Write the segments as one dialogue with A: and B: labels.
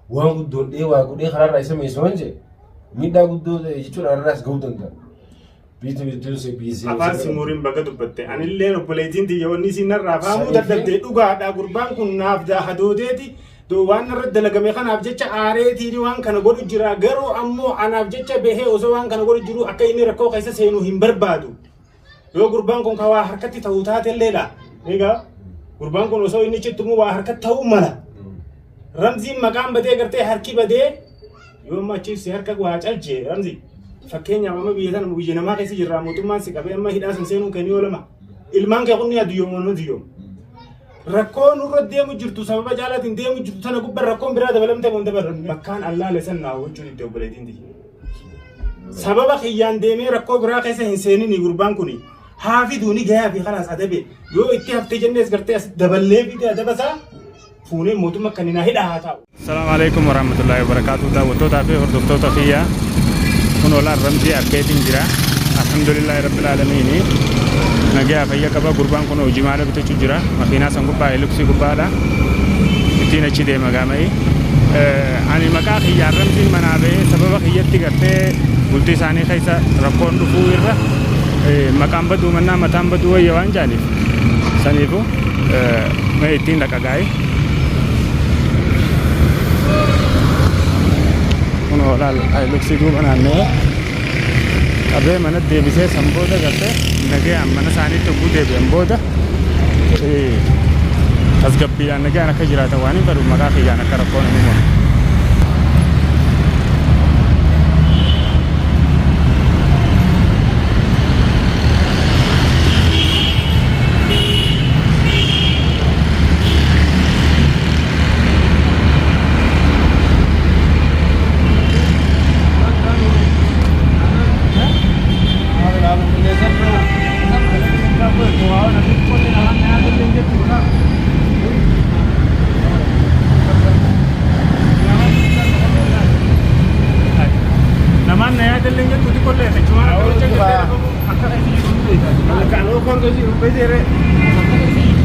A: Waan guddoon dhee waa godhee karaarraa isa meessu waan jedhe miidhaa guddoo ta'e jechuun anarraas gahuu danda'a. Biitti biittuun si biisee.
B: Afaan simuuriin baga dubbatte. Anilleen obboleettiin tiyya wanni isiin narraa faamuu dadhabde dhugaadha. Gurbaan kun naaf hadoodeeti. Waan narra dalagame kanaaf jecha aareetiin waan kana godhu jira. Garuu ammoo anaaf jecha bahee osoo waan kana godhu jiru akka inni rakkoo keessa seenu hin barbaadu. Yoo gurbaan kun ka waa harkatti ta'uu taatelleedha. Egaa gurbaan kun osoo inni cittumu waa harkatti ta'uu mala. Ramziin maqaan badee gartee harki badee yoo amma achi si harka waa calchee Ramzi. Fakkeenyaaf amma biyya tana biyya namaa keessa jirra mootummaan si qabee amma hidhaa san seenuun kee ni oolama. Ilmaan kee kun ni adduyyooma ni adduyyooma. Rakkoo nurra deemu jirtu sababa jaalaatiin deemu jirtu tana gubbaa rakkoon biraa dabalamtee mun dabalamne. Bakkaan allaale san naa hubachuu didde obboleettiin tiyya. Sababa kiyyaan deemee rakkoo biraa keessa hin seenini gurbaan kuni. Haa fiduu ni gayaa fi kalaas adabe. Yoo itti haftee jennees gartee as daballee fide adaba isaa fuunee mootummaa kan hinaa hidhaa haa taa'u.
C: Assalaamu alaikum warahmatullahi wabarakatuh. Daawwattootaa fi hordoftoota kiyya kun olaan Ramzii arkeetiin jira. Alhamdulillahi rabbil aalamiini. Nagayaa fayya qaba. Gurbaan kun hojii maala bitachuu jira. Makiinaa san gubbaa Hiluksii gubbaadha. Ittiin achi deema gaama'i. Ani maqaa kiyyaan Ramziin manaa ba'ee sababa kiyyatti gartee bultii isaanii keessa rakkoon dhufuu irra maqaan baduu mannaa mataan baduu wayya waan jaaniif saniifu mee ittiin dhaqa gaa'e. Kun olaal Hiluksii duuba naanna'ee qabee mana deebisee san booda gartee nagayaan mana isaaniitti hogguu deebi'an booda tasgabbiidhaan nagayaan akka jiraatan waan hin fedhu maqaa kiyyaan akka rakkoon hin uumamne. Namaan na yaadallee jettu xiqqollee jechuun akka jecha akka keessa jiru ni beekta.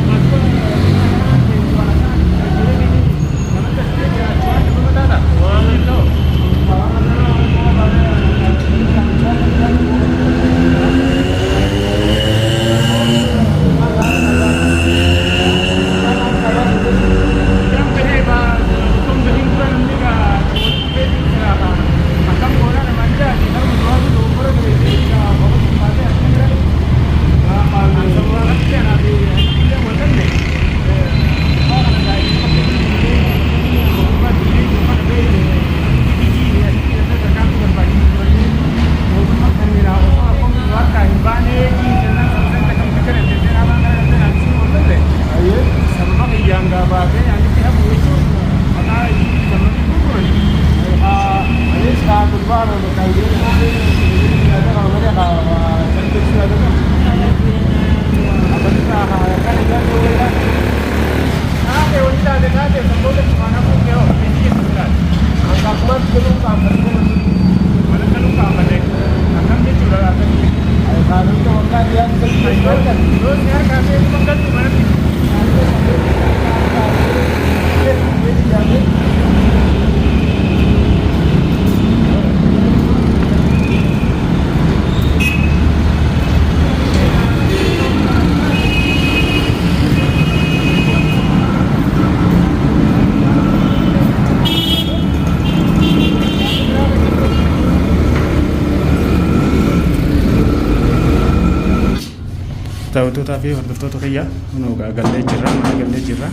C: Daawwattootaa fi hordoftoota kiyya kunoo gallee jirra mana gallee jirra.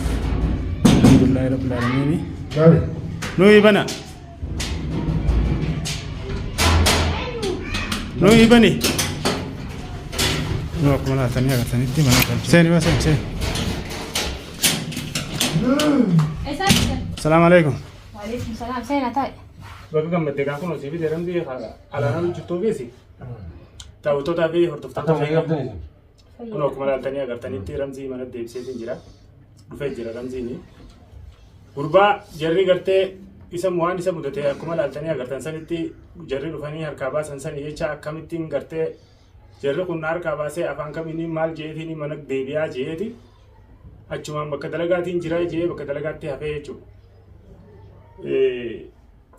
C: Alhamdulillahi rabbil aalamiin. Nuyi bana. Nuyi bani. Nu akkuma laaltanii agartanitti mana galchee. Seeni waa seeni seeni. Salaamu alaikum.
D: Waalaikum salaam. Seenaa taa'e.
B: Bakka gammaddee gaa kun hojii fide Ramzii alaanaa jirtuufis daawwattootaa fi hordoftoota
A: Akka fayyaa qabdan isin.
B: Kun akkuma ilaaltanii agartanitti Ramzii mana deebiseetiin jira. Dhufee jira Ramziin. Gurbaa jarri gartee isa waan isa mudate akkuma ilaaltanii agartan sanitti jarri dhufanii harkaa baasan sani jecha akkamittiin gartee jarri kun harkaa baasee afaan kamiin maal jeetiin mana deebi'aa jeeti achumaan bakka dalagaatiin jira jee bakka dalagaatti hafee jechuudha.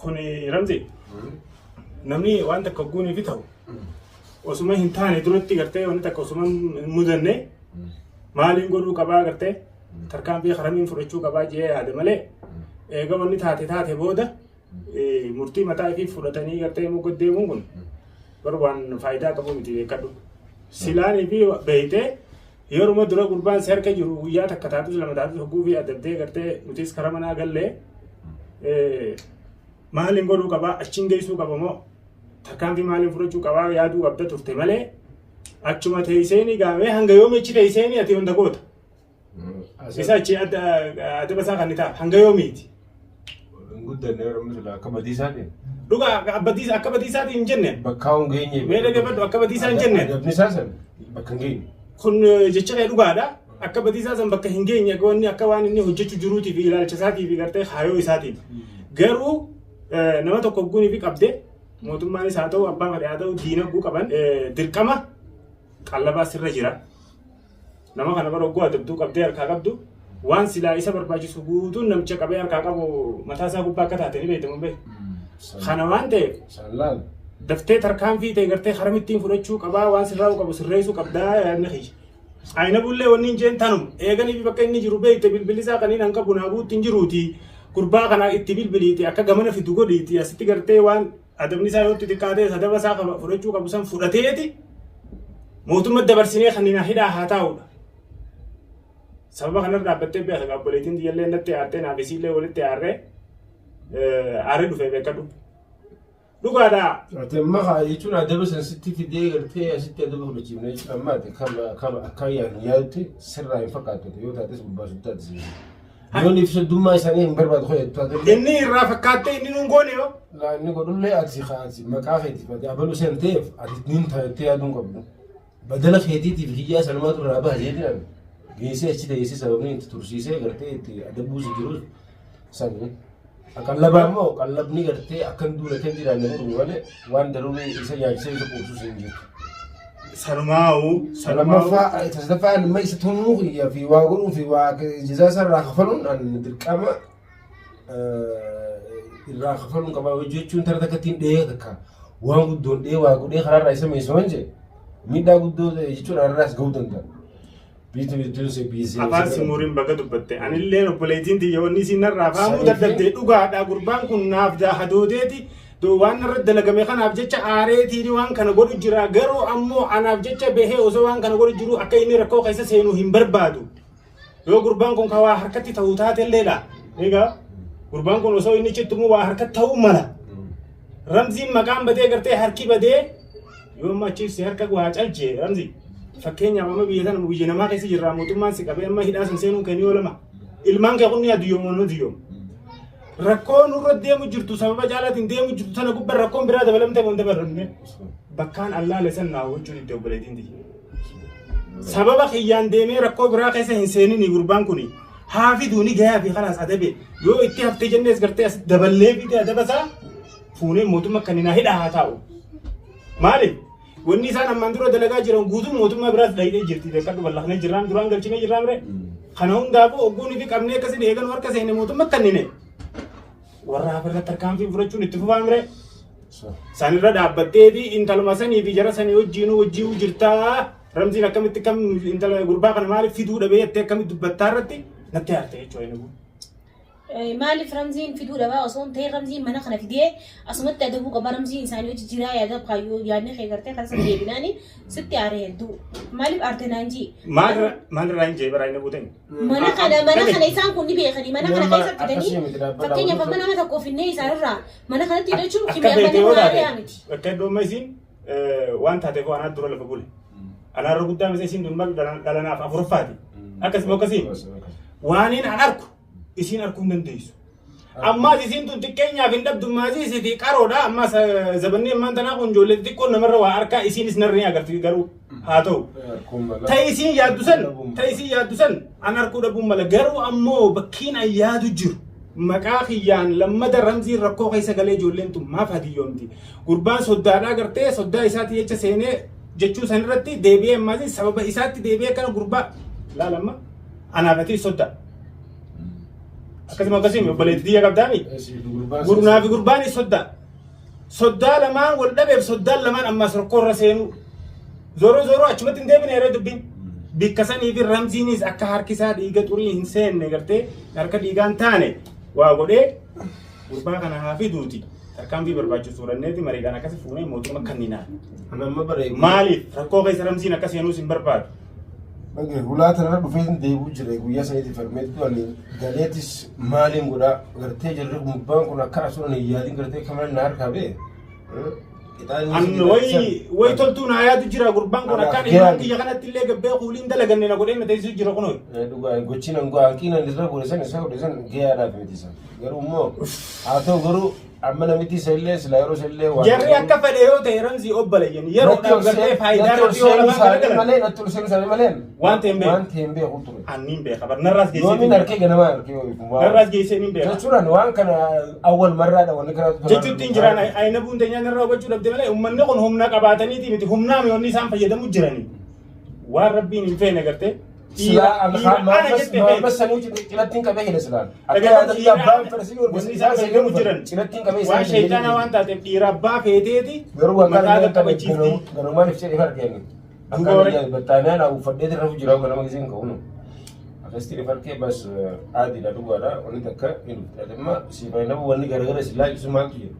B: Kun Ramzi namni waan takka hogguunii fi ta'u osuma hin taane duratti gartee wanni takka osuma hin mudanne maaliin godhuu qabaa gartee tarkaanfii haramiin fudhachuu qabaa jee yaada malee eega wanni taate taate booda murtii mataa ifii fudhatanii gartee immoo deemuun kun bar waan faayidaa qabu miti beekadhu. Silaanii fi beeytee yeruma dura gurbaan si harka jiru guyyaa takka taatus lama taatus hogguu fi adabdee gartee nutis kara manaa gallee maaliin godhuu qabaa achiin geessuu qaba moo tarkaanfii maaliin fudhachuu qabaa yaaduu qabda turte malee achuma teesseenii gaamee hanga yoomi achi teesseenii ati hunda goota. Isa achi adaba isaa kan ni ta'a hanga yoomiiti.
A: Hin guddanne yeroo misila akka badiisaatiin.
B: Dhugaa badiisa akka badiisaatiin hin jenne.
A: Bakka hin geenye.
B: Mee dhaggeeffadhu akka badiisaa hin jenne.
A: Adabni isaa san bakka hin geenye.
B: Kun jecha kee dhugaadha. Akka badiisaa san bakka hin geenye wanni akka waan inni hojjechuu jiruutii fi ilaalcha isaatii fi gartee haayoo isaatiin. Garuu nama tokko hogguunii fi qabdee mootummaanis haa ta'u abbaa fedhe haa ta'u diinaguu qaban dirqama qallabaa sirra jira. Nama kana bara hogguu adabduu qabdee harkaa qabdu waan silaa isa barbaachisu guutuun namicha qabee harkaa qabu mataa isaa gubbaa akka taate ni beektamu beeku. Kana waan ta'eef
A: Sallaan.
B: daftee tarkaanfii ta'e gartee haramittiin fudhachuu qabaa waan sirraa'uu qabu sirreessuu qabdaa yaadni kiyya. Ayinabullee wanni hin jeen tanuma eeganii fi bakka inni jiru beekte bilbilli isaa kan inni hanqabu naa guutti hin jiruuti gurbaa kana itti bilbiliiti akka gamana fidu godhiiti asitti gartee waan adabni isaa yoo itti xiqqaatee adaba isaa fudhachuu qabu san fudhateeti mootummaa dabarsinee kan inni hidhaa haa taa'udha. Sababa kanarra dhaabbattee beeka obboleettiin tiyyallee natti aartee naaf isiillee walitti aarree aaree dhufee beekadhu. Dhugaadha.
A: Ati amma haa jechuun adaba san sitti fidee gartee asitti adaba fudhachiifne jechuun amma ati kama kama akka yaadu yaadutti sirraa hin fakkaattu yoo taates gubbaa sun taates. Yoon ibsa isaanii hin barbaadu koo jettu taate.
B: Inni irraa fakkaattee inni nuun goone yoo.
A: Laa inni godhullee ati ati maqaa keetiif ati abaluu seen ta'eef ati nin taatettee yaaduu hin qabdu. Badala keetiitiif hiyyaa sanumaatu irraa baha jeetiin geessee achi teessee sababni itti tursiisee gartee itti adabuusi jirus sani. Qallabaa immoo qallabni gartee akka hin duune kan jiraanne godhu malee waan daruurii isa nyaachisee isa quubsus hin jiru.
B: Sanumaa'u.
A: Lammaffaa sadaffaan immoo isa tumuu kiyya fi waa godhuu fi waa jazaa isaa irraa kafaluun an dirqama irraa kafaluun qaba jechuun tara takka ittiin dhee takka waan guddoon dhee waa godhee karaarraa isa meessu waan jedhe miidhaa guddoo jechuun irraas gahuu danda'a. Biitu biituun si biisee.
B: Afaan simuuriin baga dubbatte. Anillee obboleettiin tiyya wanni isin narraa faamuu dadhabde dhugaadha. Gurbaan kun naaf hadoodeeti. Waan narra dalagame kanaaf jecha aareetiin waan kana godhu jira. Garuu ammoo anaaf jecha bahee osoo waan kana godhu jiru akka inni rakkoo keessa seenu hin barbaadu. Yoo gurbaan kun waa harkatti ta'uu taatelleedha. Egaa gurbaan kun osoo inni cittumu waa harkatti ta'uu mala. Ramziin maqaan badee gartee harki badee yoo amma achi si harka waa calchee Ramzi. Fakkeenyaaf amma biyya tana biyya namaa keessa jirra mootummaan si qabee amma hidhaa san seenuun kennuu yoo lama. Ilmaan kee kun ni adduyyooma nu adduyyooma. Rakkoo nurra deemu jirtu sababa jaalaatiin deemu jirtu tana gubbaa rakkoon biraa dabalamtee waan dabalamne bakkaan allaale san naa hubachuu didde obboleettiin tiyya. Sababa kiyyaan deemee rakkoo biraa keessa hin seenini gurbaan kuni haa fiduu ni gayaa fi kalaas adabe yoo itti haftee jennees gartee as daballee fide adaba isaa fuunee mootummaa kan hinaa hidhaa haa taa'u. Maaliif? Wanni isaan ammaan dura dalagaa jiran guutuun mootummaa biraas dhayitee jirti. Beekadhu ballaqnee jirraan duraan galchinee jirraan bire. Kana hundaafuu ogguun fi qabnee akkasiin eegan harka seene mootummaa kannine. Warra hafirratti tarkaanfii fudhachuun itti fufaan bire. Sanirra dhaabbattee fi intaluma sanii fi jara sanii wajjiinuu wajjiinuu jirtaa. Ramziin akkamitti kam intala gurbaa kana maaliif fiduu dhabee jettee akkamitti dubbattaa irratti natti aarte jechuudha inni kun.
D: Maaliif Ramziin fiduu dhabaa osoo hin ta'in Ramziin mana kana fidee asumatti adabuu qaba Ramziin isaanii hojii jiraa yaada kaayyoo yaadni kee gartee kan sana deebinaani sitti aare hedduu maaliif aarte naan jii
B: Maalirraa hin jee baraa inni buuteen?
D: mana kana isaan kun ni beekanii mana kana
A: Nama
D: keessa fidanii
A: akkasii miti dhaabbata
D: fakkeenyaaf amma nama tokko finnee isaanirraa mana kanatti hidhachuun
B: Akka
D: kimee
B: feete
D: manni
B: yoo
D: kun
B: taate
D: aariyaa miti.
B: bakka iddoo amma isiin waan taateef anaa dura lafa bule. Anaarra guddaa misa isiin tun mal dhalanaaf afuraffaati. Akkasuma akkasii waaniin an arku isiin arkuu hin dandeessu. Ammaas isiin tun xiqqeenyaaf hin dhabdu maasii isiitii qaroodha. Ammaas zabanni ammaan tanaa kun ijoollee xixiqqoon namarra waa arkaa isiinis narra ni agarti garuu haa ta'u. Ta isiin yaaddu san ta isiin yaaddu san an arkuu dhabuun mala garuu ammoo bakkiin an yaadu jiru maqaa kiyyaan lammada Ramziin rakkoo keessa galee ijoolleen tun maaf hadiyyoomti. Gurbaan soddaadhaa gartee soddaa isaati jecha seenee jechuu san irratti deebi'ee ammaas sababa isaatti deebi'ee akkana gurbaa laala amma anaaf ati soddaa. Akkasuma akkasii obboleettii tiyya qabdaami. Gurnaa fi gurbaan soddaa. Soddaa lamaan wal dhabeef soddaan lamaan ammas rakkoo irra seenuu. Zoroo zoroo achumatti hin deebine yeroo dubbiin. Bikka sanii fi ramziinis akka harki isaa dhiiga xurii hin seenne gartee harka dhiigaan taane waa godhee gurbaa kana haa fiduuti. Tarkaanfii barbaachisu fuudhanneeti mariidhaan akkasi fuunee mootummaa kanninaa.
A: Amma bare.
B: Maaliif rakkoo keessa ramziin akka seenuus hin barbaadu.
A: Dhage hulaa tanarra dhufee hin deebi'u jira guyyaa saniiti farmeetu ani galeetis maaliin godhaa gartee jirri gubbaan kun akka asuun hin yaadin gartee kamal na harkaa bee.
B: An wayi wayi toltuu naa yaadu jira gurbaan kun akkaan ilmaan kiyya kanatti illee gabbee kuuliin dalaganne na godhee na teessisu jira kunoo.
A: Dhugaa gochiin an go'aan qiinan irra godhe san isa godhe san gayaadhaaf miti san. Garuu immoo haa ta'u garuu amma namitti isa illee silaa yeroo isa illee waan.
B: Jarri akka fedhe yoo ta'e ramzii obboleeyyan yeroodhaaf gartee faayidaa
A: natti ol
B: irratti yoo
A: seenuu
B: lamaan
A: isaanii
B: garagalan.
A: malee natti ol seenuu isaanii malee
B: Waan ta'e hin beeku.
A: waan ta'e hin beeku ture.
B: Anniin beeka bar narraas geessee
A: Yoomiin
B: hin beeka.
A: harkee ganamaa harkee yoo
B: Narraas geessee hin beeka.
A: Jechuudhaan waan kana awwal marraadha wanni kana
B: Jechuutti hin jiraan ayina buun teenyaa narraa hubachuu dhabde malee uummanni kun humna qabaataniiti miti humnaa mi'oonni isaan fayyadamu jirani. Waan rabbiin hin feene gartee.
A: Silaa
B: Dhiira ana jettee feete.
A: Maammas sanii cinattiin qabee hidha silaan. Akka
B: Dhagaa
A: yaada biyya abbaan fedhe si
B: wanni isaan fayyadamu jiran.
A: Cinattiin qabee
B: Waan shayitaanaa waan taateef dhiira abbaa feeteeti
A: Garuu waan
B: mataa
A: kana
B: qaqqabachiifti.
A: ganumaan ibsee ifa argeen.
B: Duuba warri-
A: Akka battaaniyaan uffadhee irra jira ganama giseen ka'uunu. Akkasitti ifa argee bas aadiidha dhugaadha wanni takka ni dhufte. Amma si fayyadamu wanni garagara si laaqisu maaltu jira?